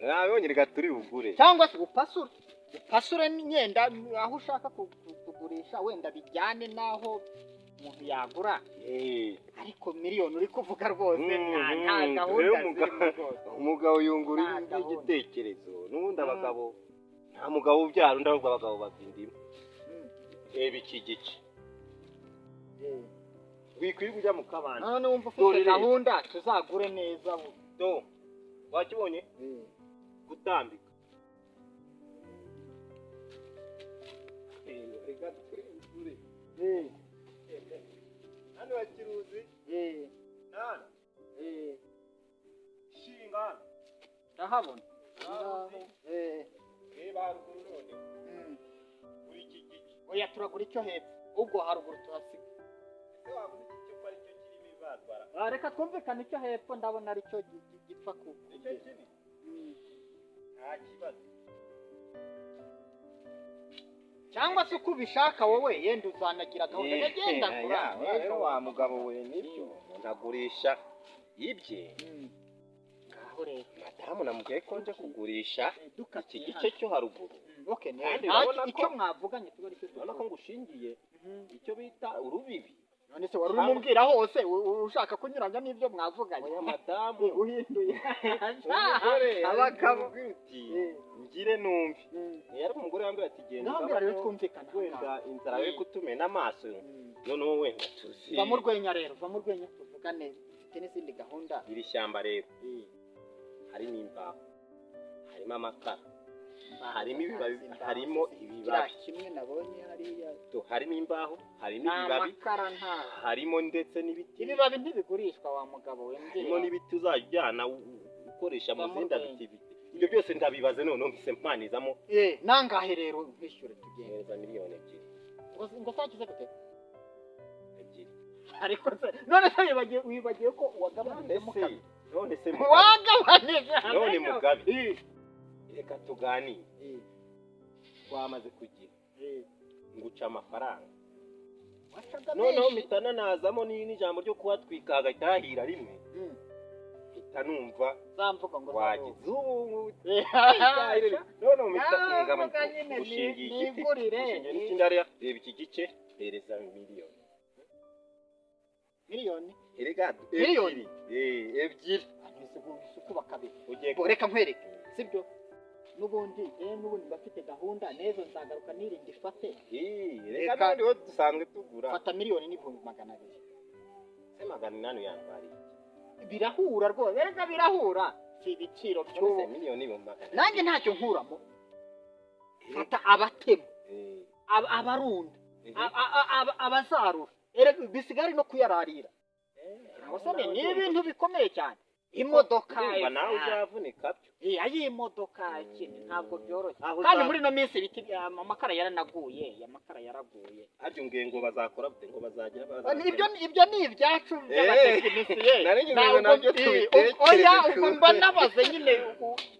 Nabonye, reka turi bugure. Cyangwa se upasure, upasure n'imyenda aho ushaka kugurisha, wenda bijyane n'aho umuntu yagura. Eh. Ariko miliyoni uri kuvuga rwose nta gahunda Rero zirimo rwose. Umugabo yungura Nta gahunda. igitekerezo n'ubundi. Abagabo, nta mugabo ubyara undi, ahubwo abagabo bava indimu. Reba iki gice, wikwirirwa ujya mu kabande. None wumva Dore ufite rero. gahunda, tuzagure neza bu. Do, wakibonye? Gutambika. Reka turi hano bakiruzi hano shinga hano. Ndahabona. Urahazi? Reba haruguru none uri iki gice. Oya, turagura icyo hepfo, ubwo haruguru tuhasiga. Ese waba uzi iki cyupa aricyo kirimo ibazwara? Ah, reka twumvikane icyo hepfo, ndabona aricyo gipfa ku Nicyo kiri, nta kibazo. Cyangwa se uko ubishaka wowe, yenda uzanagira gahunda yagenda kura. Rero wa mugabo we, nibyo, umuntu agurisha ibye. Ngaho rero. Madamu namubwiye ko nje kugurisha iki Dukatiye gice cyo haruguru. Okay, Kandi nta urabona icyo mwavuganye tuba aricyo. Urabona ko ngushingiye icyo bita urubibi. None se wari urimo umbwira hose ushaka kunyuranya n'ibyo mwavuganye? Oya madamu. Uhinduye. Umugore Abagabo. aramubwira uti ngire numve. Yari umugore wambwira ati genda Ngaho mbwira rero, ugabanyeho, twumvikana. wenda inzara yo kutumena amaso, noneho wenda tuzi. Va mu rwenya rero, va mu rwenya tuvugane, mfite n'izindi gahunda. Iri shyamba rero harimo imbaho, harimo amakara, harimo ibibabi, harimo Kiriya ibibabi. kimwe nabonye hariya. Harimo imbaho, harimo Nta ibibabi, makara, nta harimo ndetse n'ibiti. Ibibabi ntibigurishwa wa mugabo we. Harimo n'ibiti uzajyana ukoresha mu Va mu zindi rwenya. activity. Ibyo byose ndabibaze, noneho mpise mpanizamo. Eh, nangahe rero nkwishyure tugende? Neza, miliyoni 2. Ngo sakize gute? 2. Ariko se none se wibagiwe ko wagabanijemo None se kabiri? None se Mugabe, Wagabanije. none Mugabe, Eh, reka tuganire. Twamaze kugira nguca amafaranga, Wacaga noneho menshi. mpita nanazamo n'ijambo ryo kuhatwika hagahita hahira rimwe, mpita numva Za mvugo ngo wagize ubu. Eh, Noneho mpita Ah, ngaba mvuga nyine, gushingiye igiti, nigurire. gushingiye n'ikindi hariya. Reba iki gice, hereza miliyoni. Miliyoni? Erega Miliyoni? ebyiri. Eh, 2. Isuku kabiri. Ugiye Bo, reka nkwereke, sibyo? N'ubundi n'ubundi bafite gahunda n'ejo nzagaruka nirinde ifate. Eh, reka n'ubundi wo dusanzwe tugura. Fata 1,200,000. Se 800 yantwariye? Birahura rwose, erega birahura, si ibiciro None by'ubu. se 1,200,000? Nanjye ntacyo nkuramo. Fata abatema, abarunda, abazarura, erega bisigare no kuyararira. Abasore, ni ibintu bikomeye cyane, imodoka. Ndumva nawe uzavunika byo. Iya, y'imodoka ikindi ntabwo byoroshye. Aho Kandi muri ino minsi ibiti amakara yaranaguye, amakara yaraguye. Harya umbwiye ngo bazakora bute, ngo bazagira bazagira? Ibyo ni ibyacu by'abatekinisiye. Nari ngize ngo Ntabwo nabyo tubitekereze. Oya, ubwo mba nabaze nyine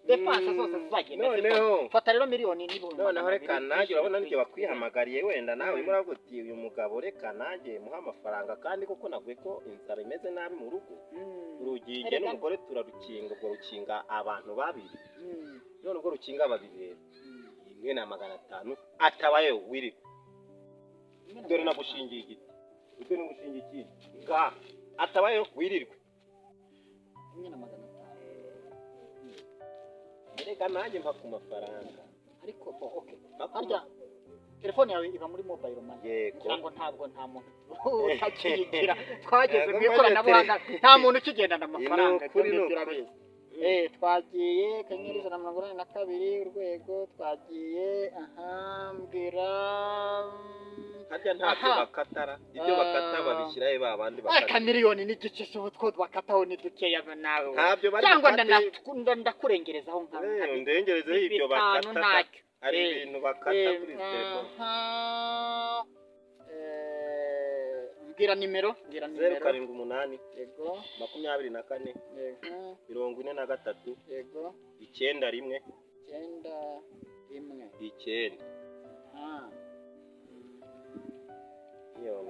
dépenses zose zizagenda Noneho zikora. Fata rero miliyoni n'ibihumbi noneho magana reka abiri. nanjye, urabona nijye wakwihamagariye, wenda nawe urimo uravuga uti uyu mugabo reka nanjye muhe amafaranga, kandi koko navuye ko inzara imeze nabi mu rugo. Urugi njye Erega- n'umugore turarukinga, ubwo rukinga abantu babiri. None ubwo rukinga babiri rero, 1 na 500 atabaye wirirwa. Dore nagushingiye igiti, dore nagushingiye ikindi ngaha, atabaye wirirwe. 1 na 500. Erega nanjye mpa ku mafaranga. Ariko bo, okay. Mpa ku Harya telefone yawe iba muri mobile money? Yego. Ngira ngo ntabwo nta muntu utakiyigira, twageze mu Yego, ikoranabuhanga, nta muntu ukigendana amafaranga. Ni ukuri, Ibyo ni ngibyo ukuri. urabizi. Eh, twagiye *182# twagiye aha, mbwira. Harya ntabyo Aha. bakatara? Ibyo bakata babishyirahe ba bandi Aka bakata? 1,5 miliyoni se, ubu two bakataho ni dukeya nawe. Ntabyo bari Cyangwa bukate. Ndakurengerezaho nka Ndengerezeho ibyo bitanu bakata. ntacyo. Hari ibintu bakata kuri izi telefone. Aha. Mbwira nimero, mbwira zeru nimero. 7 8 Yego. 24 Yego. 43 Yego. 91 91 9. Ah. 1,5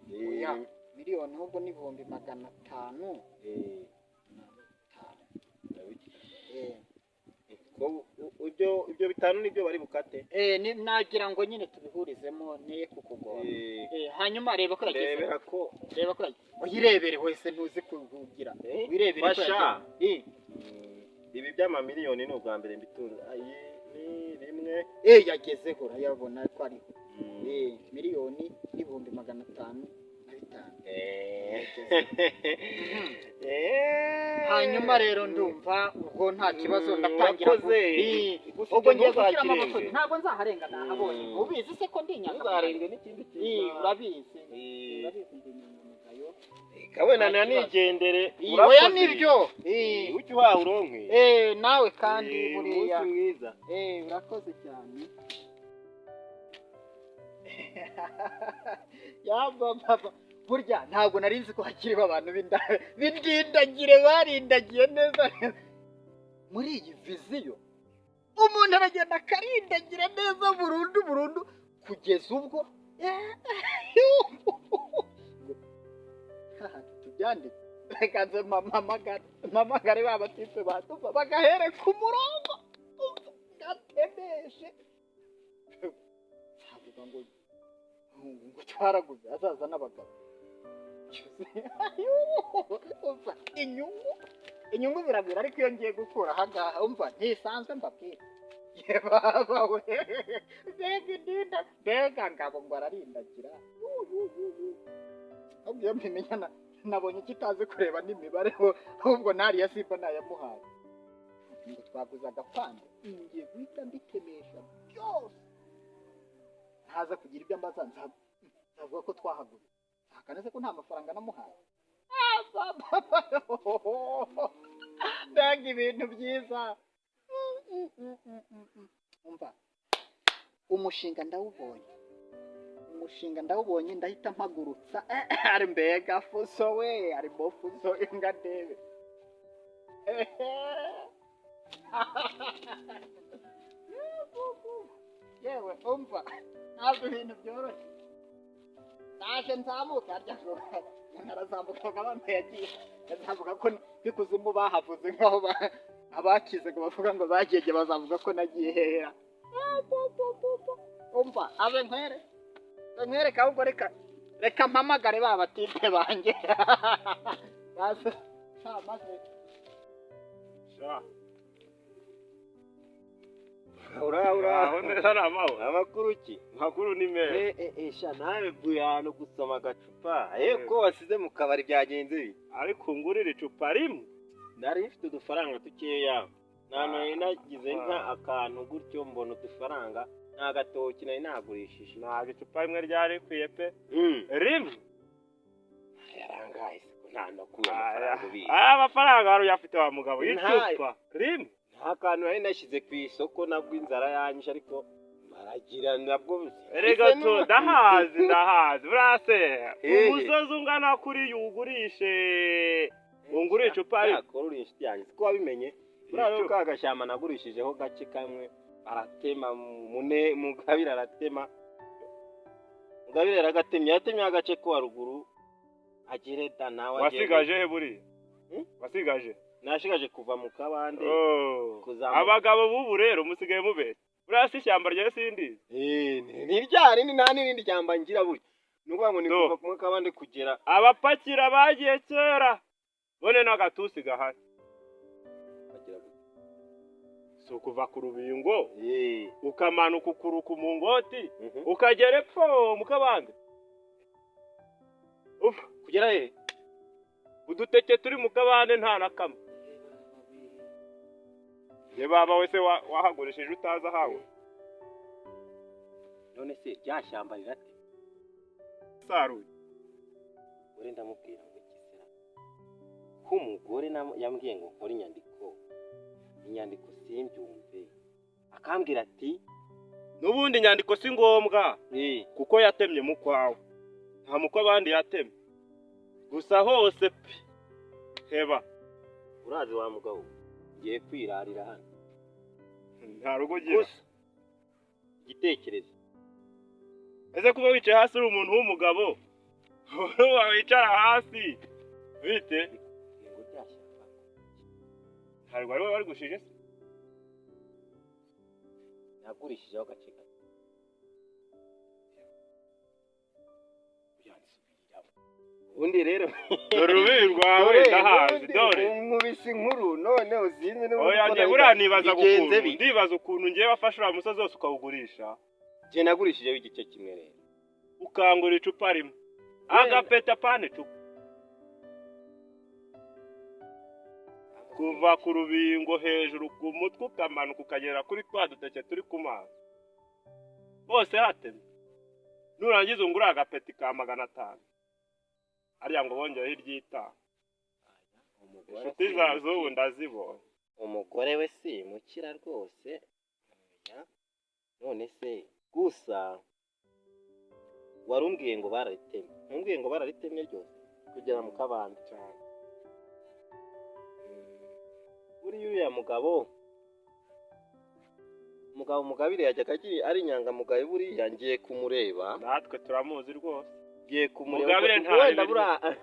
miliyoni. Oya, miliyoni ahubwo n'ibihumbi 500. Eh. Ko ibyo bitanu nibyo bari bukate? Eh, nagira ngo nyine tubihurizemo neye kukugora. Hanyuma reba ko yagize. Ndebera ko Reba ko yagize. Uyirebere wese, ntuzi kugira. Wirebere ko Fasha. yagize. Ibi by'amamiliyoni ni ubwa mbere mbitunze. Ayi, Miliyoni rimwe. Yagezeho, urayabona ko ariho. 1,505,000. Hanyuma rero ndumva ubwo nta kibazo, ndatangira. Urakoze. Gusa Ubwo ibyo ngiye gushyiramo ntuzakirenze. abakozi, ntabwo nzaharenga, nahabonye. Ubizi se ko ndi inyangamugayo? Ntuzarenge n'ikindi kintu. Urabizi. Urabizi, ndi inyangamugayo. Kabona nigendere. Oya, nibyo. Ujye uhaha uronke. Nawe kandi buriya. Umunsi mwiza. Urakoze cyane. Ya baba, burya ntabwo nari nzi ko hakiriho abantu b'indindagire barindagiye neza muri iyi vision. Umuntu aragenda akarindagira neza burundu burundu, kugeza ubwo tubyandike. Reka nze mpamagare ba batipe batuva bagahere ku murongo gatemeshe. Nzavuga ngo twaraguze, hazaza n'abagabo. Umva, inyungu ziragwira, ariko iyo ngiye gukura ahangaha, umva, ntisanzwe mbabwira. Ye baba we, mbega indinda, mbega ngabo ngo ararindagira! Ahubwo iyo mbimenya nabonye kitazi kureba n'imibare, ahubwo nariya simba nayamuhaye ngo twaguze agapande. Ngiye guhita mbitemesha byose, ntaza kugira ibyo ambaza. Nzavuga ko twahaguze, nahakana se ko nta mafaranga namuhaye? Mbega ibintu byiza! Umva, umushinga ndawubonye, umushinga ndawubonye, ndahita mpagurutsa. Ari mbega fuso we, arimo fuso imbwa ndebe. Yewe, umva, ntabwo ibintu byoroshye. Naje nzamuka harya ngo umuntu arazamuka abantu yagiye bazavuga ko bikuzimu bahavuze nkaho abakize ngo bavuga ngo bagiye, bazavuga ko nagiye hera. Umva, abe nkwere nkwereke, ahubwo reka mpamagare ba batipe banjye baze sha maze. Sha. Ura ura. Aho neza ni amahoro. Amakuru ki? Amakuru ni meza. Sha, nawe vuye ahantu gusoma agacupa. Ko wasize mu kabari byagenze bite? Ariko ngurira icupa rimwe. Nari mfite udufaranga dukeya. Nta nari nagize nka akantu gutyo, mbona udufaranga nta gatoki nari nagurishije. Ntabwo icupa rimwe ryari rikwiye pe. Rimwe. Yarangaye se ko nta nakuye amafaranga ubizi. Aya mafaranga wari uyafite wa mugabo, y'icupa rimwe. Nta kantu nari nashyize ku isoko, nabwo inzara yanyishe, ariko baragira nabwo. Erega tu ndahazi, ndahazi buriya se. Hehe. Umusozi ungana kuri ugurishe, ungure icupa rimwe. Yakora uri inshuti yanjye siko wabimenye? Buriya rero ka gashyamba nagurishijeho gace kamwe aratema mune mugabire, aratema mugabire, yaragatemye, yatemye agace ko haruguru agere da nawe agiye. Wasigaje he buriya? Hmm? Wasigaje? Nashigaje kuva mu kabande Oh. kuzamuka. Abagabo b'ubu rero musigaye mubeshya. Buriya si ishyamba rya sindizi? Ni rya rindi, nta n'irindi shyamba ngira burya. Ni ukuvuga ngo ni No. kuva mu kabande kugera Abapakira bagiye kera, bone n'agatusi gahari. Bagira gute? Si ukuva ku rubingo ukamanuka ukuruka umungoti, ukagera epfo mu kabande. Uf, Kugera he? Uduteke turi mu kabande nta na kamwe. Ye baba we se, wahagurishije utazi ahawe? None se rya shyamba rirate? Saruye. Umugore ndamubwira ngo iki sera, ko umugore yambwiye ngo nkore inyandiko, inyandiko simbyumve, akambwira ati N'ubundi inyandiko si ngombwa, kuko yatemye mu kwawe, nta mukwe abandi yatemye, gusa hose pe heba. Urazi wa mugabo, ngiye kwirarira hano. Nta rugo ugira. Gusa igitekerezo. Ese kuba wicaye hasi uri umuntu w'umugabo, wicara hasi bite? Ngo rya shyamba Ntabwo ari wowe warigushije se? Nagurishijeho agace gato. Ubundi rero Dore urubibi rwawe Dore, ndahazi ubundi dore. Unkubise inkuru none uzinze n'ubundi Oya uko njye nahita- buriya nibaza bigenze ukuntu bite? ndibaza ukuntu ngiye wafashe uriya musozi wose ukawugurisha. Njye nagurishijeho igice kimwe rero. Ukangura icupa rimwe. Agapeta pani icupa. Kuva ku rubingo hejuru ku mutwe ukamanuka ukagera kuri twa duteke turi ku mazi. Hose hatemye. Nurangiza ungure agapeti ka 500. Ariya ngo bongereho iry'itanu. Inshuti zawe z'ubu ndazibonye. Umugore we si mukira rwose. Oya. None se gusa warumbwiye ngo bararitemye, ntumbwiye ngo bararitemye ryose kugera mu kabande cyane. Buriya uriya mugabo Mugabire yajyaga agira ari inyangamugayo, buriya ngiye kumureba. Natwe turamuzi rwose. Ngiye kumureba. Mugabire nta wenda ribi buriya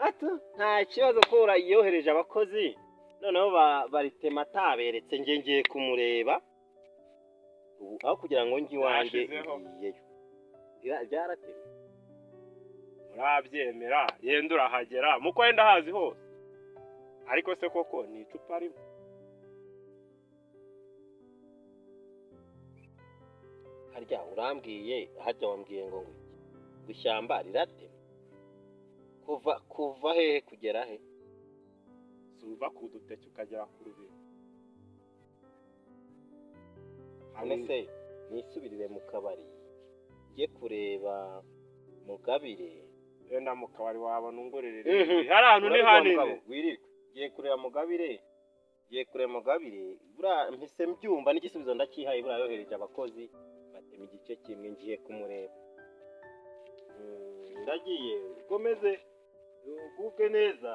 ato nta kibazo ko yohereje abakozi noneho baritema ataberetse. Njye ngiye kumureba ubu aho kugira ngo njye iwanjye Byashizeho. ngiyeyo. Byaratemwe. Murabyemera yenda urahagera muko wenda hazi hose, ariko se koko ni icupa rimwe. Harya urambwiye, harya wambwiye ngo ngo iki? Ngo ishyamba riratema kuva hehe kugera he? Si uva ku duteke ukagera ku rubingo. None se nisubirire mu kabari njye kureba Mugabire? Wenda mu kabari wabona ungurira. Mhm. Hari ahantu ni Urabizi wa hanini. mugabo, wirirwe ngiye kureba Mugabire, ngiye kureba Mugabire. Buriya mpise mbyumva n'igisubizo ndacyihaye, buriya yohereje abakozi batema igice kimwe, ngiye kumureba. Ndagiye, ukomeze ugubwe neza.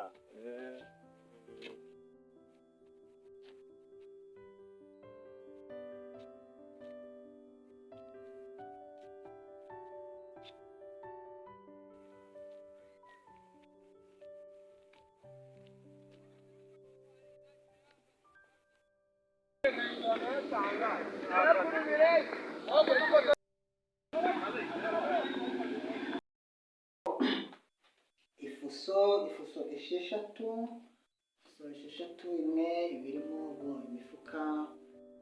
Ifuso 6, ifuso 6, imwe ibirimo imifuka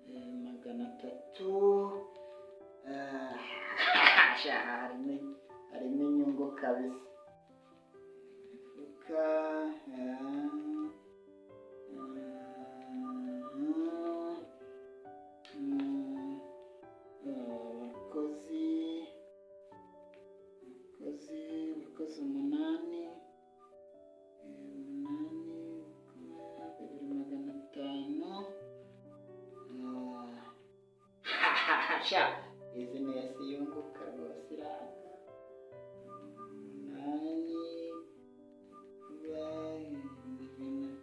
300. Sha, harimo inyungu kabisa. Imifuka abakozi 8, 8 2500. Sha, bizinesi yunguka rwose iranga. 8 kuba 500,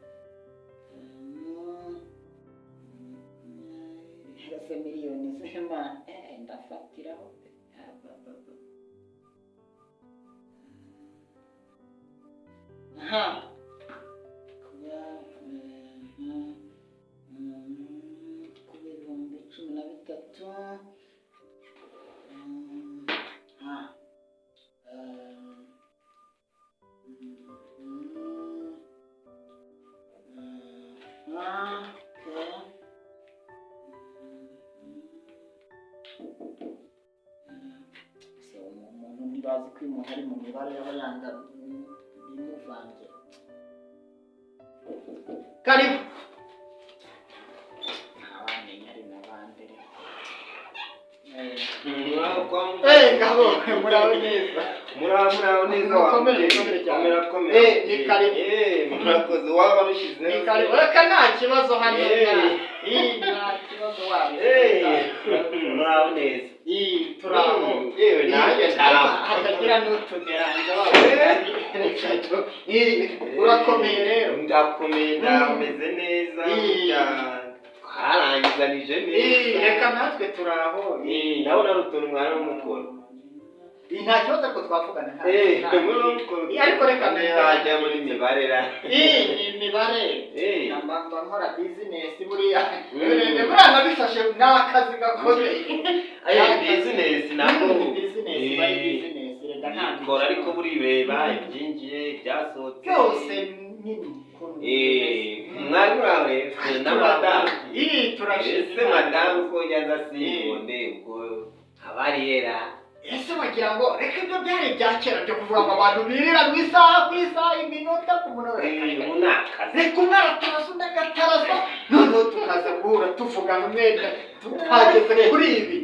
20, miliyoni z'imana. Ndafatiraho pe. Ah, ba, ba, ba. Aha, kuba kuba 13,000. Ah, ah, okay. So, umuntu ntibazi ko uyu muntu ari mu mibare yaba yanga bimuvangira. Karibu. Ntawamenya ari n'abandi rero. Ngabo, muraho neza. Muraho neza wa Mukomere, mubyeyi. mukomere cyane. Komera, komera. Ni karibu. Murakoze, waba warushizeho. Ni karibu. Reka nta kibazo hano. Nta kibazo waba. Muraho neza. Turaho. Yewe nanjye ndaho. Hatagira n'utuderanza Urakomeye rero. Ndakomeye, ndameze neza. Twarangizanije neza. Reka natwe turaho. Ndabona ari utuntu mwari mukora. Nta kibazo ariko twavugana. Muri mukora. Ariko reka hajya muri mibare ra. Ni imibare. Mba nkora bizinesi buriya. Buriya nabifashe ni akazi gakomeye. Ayo bizinesi nako. Bizinesi bari bizinesi. Reka nta Ikora ariko burireba ibyinjiye, ibyasohotse byose nyine ukuntu bimeze. Mwari murawe na madamu? Ii, turashima Ese Imana. madamu ko yaza simbone, ubwo aba ari yera? Ese wagira ngo reka ibyo byari ibya kera byo kuvuga ngo abantu birira mu isaha ku isaha, iminota ku munota. Reka, reka. Ubu ni akazi. Reka umwe aratarasa undi agatarasa, noneho tukaza guhura tuvugana umwenda twageze kuri ibi.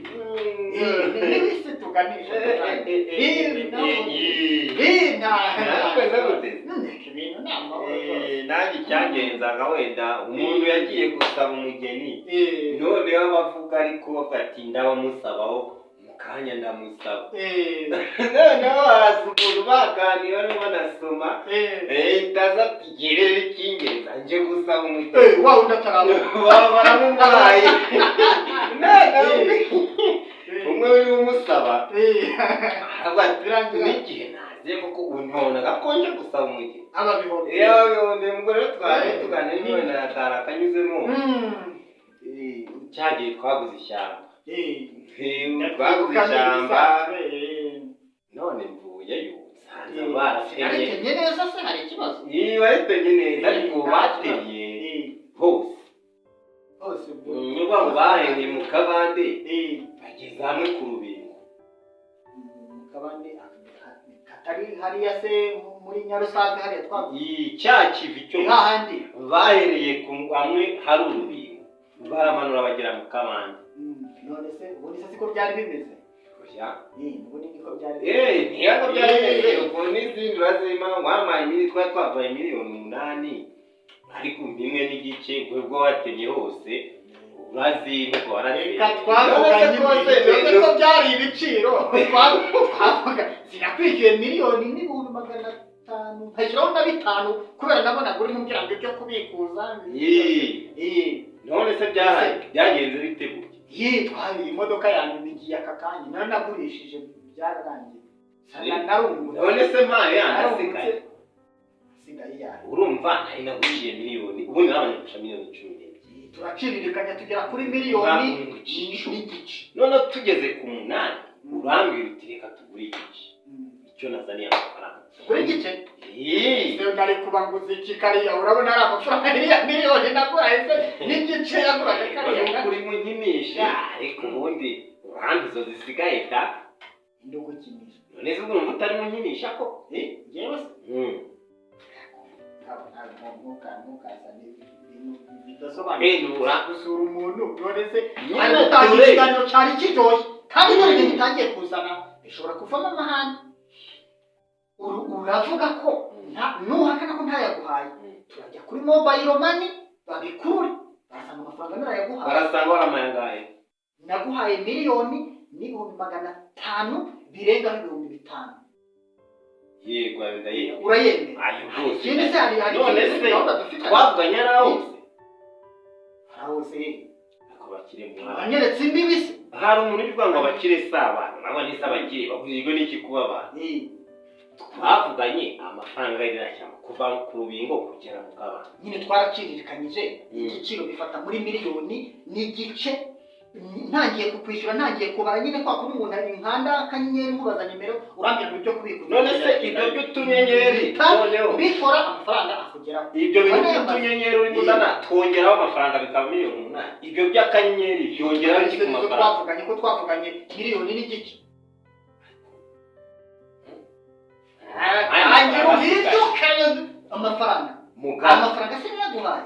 Niba isi tuganisha ibintu ni amahoro rwose. Nanjye icyangenzaga, wenda umuntu yagiye gusaba umugeni, noneho abavuga ariko bavuga ati ndabamusabaho mu kanya ndamusaba, noneho haza umuntu baganira barimo banasoma, itaza ati gerere icy'ingenzi nje gusaba umugeni. Wa wundi atarabona. Baba baramubaye, noneho umwe urimo umusaba aravuga ati Birangira. n'igihe naze koko ubu ntiwabonaga ko nje gusaba umugeni. Ababibona. Iyo babibonye, ubwo rero twari tuganira niba natara akanyuzemo. Cyagiye twaguze ishyamba. Twaguze ishyamba, none mvuyeyo nsanze baratemye. Aritemye neza se, hari ikibazo? Baritemye neza, ariko batemye hose. Hose ubwo? Ni ukuvuga ngo bahereye mu kabande bageze hamwe ku rubingo. Mu kabande katari hariya se muri Nyarusave hariya twavuye? Cya kivi cyo Ni hahandi. Bahereye ku hamwe hari urubingo, baramanura bagera mu kabande. None se ubundi se siko byari bimeze? Oya. Ubundi niko byari bimeze. Ntabwo byari bimeze ubwo, n'izindi urazima wampaye miliyoni, twari twavaye miliyoni 8, ariko 1.5 ubwo watemye hose urazima, ubwo warazimye. Reka, twavuganye byose ko byari ibiciro twavuga, sinakwishyuye 1,500,000 nkashyiraho na bitanu kubera nabonaga urimo umbwira ngo ibyo kubikuza. None se byagenze bite gutya? Yitwaye imodoka yanjye igiye aka kanya, naranagurishije, byararangiye. Narungutse. None se mpaye yandi asigaye? Asigaye yayo? Urumva nari naguciye miliyoni, ubundi nabanje guca miliyoni 12. Turaciriririkanya tugera kuri miliyoni n'igice. Noneho tugeze ku 8 urambwira uti reka tugure igice, icyo nazaniye amafaranga. Kuri igice? Yee. Se nari kubanguza iki kariya? Urabona ari amafaranga iriya miliyoni naguraye se n'igice yaguraga kariya? Urimo urimo unkinisha, ariko ubundi urambi izo zisigaye da. Ndugukinisha? None se ubwo urumva utarimo unkinisha ko? Njyewe se ntukazane ibintu bidasobanutse. Gusura umuntu none se Nyine ari gutanga dore. Ikiganiro cyari kiryoshye kandi dore ibintu bitangiye kuzana bishobora kuvamo amahane. Uravuga ko nuhakana ko ntayaguhaye, turajya kuri mobile money babikurure, barasanga amafaranga narayaguhaye. Barasanga waramaye angahe? Naguhaye 1,500,000 birengaho 5,000. Yego, ayo ndayemera. Urayemera? Ayo rwose. Ikindi se hari None ikindi se gahunda dufite? Twavuganye ari aho hose? Hari hose. Ariko abakire mwana. Wanyeretse imbibi se? Hari umuntu uvuga ngo abakire si abantu, nabo ni se abakire bahurijwe n'iki kuba abantu? Twavuganye amafaranga y'irashyamba kuva ku rubingo kugera mu kabande. Nyine twaraciriririkanyije igiciro bifata muri 1.5 miliyoni. Ntangiye kukwishyura, ntangiye kubara nyine kwa kuba umuntu ari inkanda akanyenyeri, nkubaza nimero, urambwira ngo ibyo kubikuza. None se ibyo by'utunyenyeri noneho? Mbikora amafaranga akugeraho. Ibyo bintu None by'utunyenyeri urimo uzana, twongeraho amafaranga bikaba miliyoni 8, ibyo by'akanyenyeri byongeraho iki ku Ibyo mafaranga? Twavuganye ko twavuganye 1.5 miliyoni. Aya Tangira mafaranga uhindukanye amafaranga. Mugabe. Amafaranga se niyaguhaye?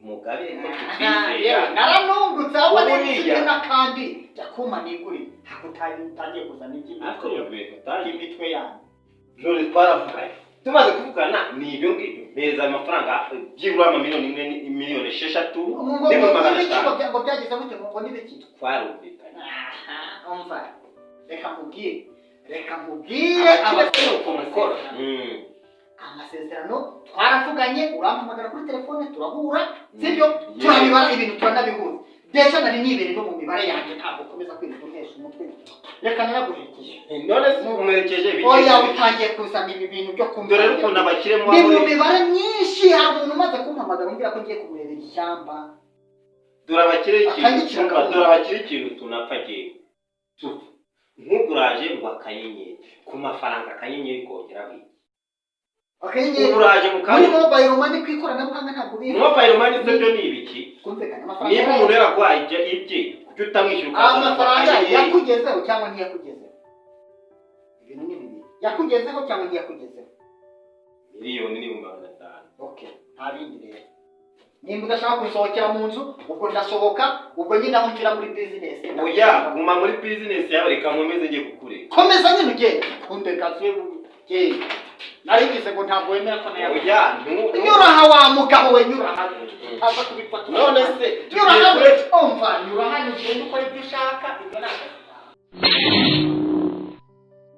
Mugabe ko Yewe, tutizera. naranungutse ahubwo Buriya. nari mfite n'akandi jya kuma nigurire, ntabwo utangiye kuzana Ariko iyo bintu utangiye. iby'imitwe yanyu. None twaravuganye, tumaze kuvugana ni ibyo ngibyo, mpereza ayo mafaranga byibura amamiliyoni 1 miliyoni 6 Ngo n'ibihumbi magana n'ibiki ngo atanu. ngo byagize gute, ngo n'ibiki? Twarumvikanye. Aha, umva, reka nkubwire, reka nkubwire. Abakire se ni uko mukora. Amasezerano twaravuganye, urampamagara kuri telefone turahura, sibyo? Turabibara ibintu turanabihuza. Deja nari nibereye no mu mibare yanjye, ntabwo ukomeza kwirirwa untesha umutwe. Reka naraguherekeje. None se umuherekeje Oya, bigeze? utangiye kuzana ibi bintu byo kumva. Dore ukuntu abakire muba Ndi mu muri mibare myinshi. Hari umuntu umaze kumpamagara umbwira ko ngiye kumurebera ishyamba. Dore abakire ikintu Akangicira umva, gahunda. Dore abakire ikintu tunapfa, ngewe tupfa Nk'uguraje ngo akanyenyeri ku mafaranga, akanyenyeri kongeraho iki? Akanyenyeri Uguraje mu muri kanya. mobile money, ku ikoranabuhanga, ntabwo biha. Mobile money se byo ni ibiki? Twumvikane, amafaranga Niba umuntu yaragwaye ibye ibye, kuki utamwishyura ukazana amafaranga akanyenyeri? Yakugezeho cyangwa ntiyakugezeho? Ibintu ni bibiri: yakugezeho cyangwa ntiyakugezeho? 1,500,000. Okay, nta bindi rero. Nimba udashaka kunsohokera mu nzu, ubwo ndasohoka, ubwo nyine aho mvira muri business. Oya, guma muri business yawe, reka nkomeze njye kukureka. Komeza nyine ugende kundeka, genda. Narigize ngo ntabwo wemera ko nayaguha. Oya, Nyura aha, wa mugabo we, nyura aha, utaza kubifata. None se Nyura tugiye hano. kureka? Umva, nyura hano, ugende ukora ibyo ushaka, ibyo ni akazi kawe.